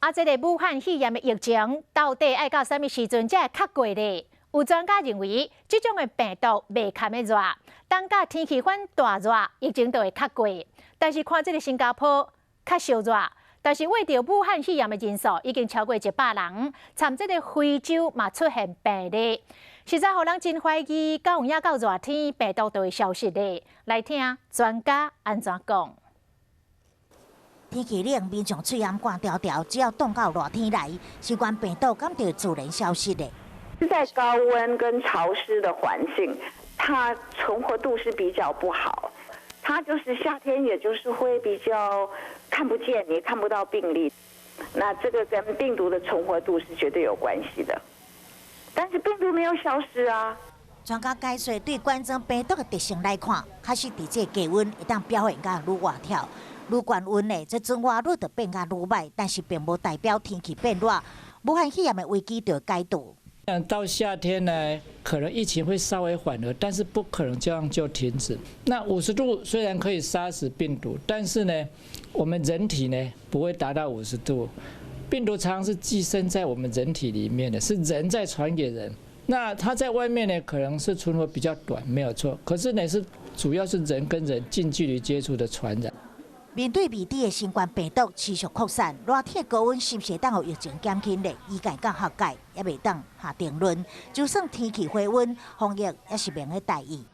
啊，這个武漢肺炎的疫情到底愛到啥物時陣才會較過咧？有專家認為，這種的病毒袂堪的熱，等甲天氣反大熱，疫情就會較過。但是看這个新加坡較燒熱，但是秽著武漢肺炎的人數已經超過100人，參這个非洲嘛出現病例，實在予人真懷疑，敢有影到熱天病毒就會消失咧？來聽專家按怎講。天氣冷，民眾喙罨寒條條，只要凍到熱天來，新冠病毒敢就自然消失的。是在高溫跟潮濕的環境，它存活度是比較不好。它就是夏天，也就是會比較看不見，你看不到病例。那這個跟病毒的存活度是絕對有關係的。但是病毒沒有消失啊。專家解說，對冠狀病毒的特性來看，確實佇這低溫會當表現甲愈活跳。愈懸溫呢，這存活率就變甲愈䆀，但是並無代表天氣變熱，武漢肺炎的危機就解除。到夏天呢，可能疫情會稍微緩和，但是不可能這樣就停止。那50度雖然可以殺死病毒，但是呢，我們人體呢不會達到五十度。病毒常常是寄生在我們人體裡面的，是人在傳給人。那它在外面呢，可能是存活比較短，沒有錯。可是呢，是主要是人跟人近距離接觸的傳染。面對未知的新冠病毒持續擴散，熱天高溫是毋是會當予疫情減輕咧？醫界佮學界猶未當下定論。就算天氣回溫，防疫猶是免得大意。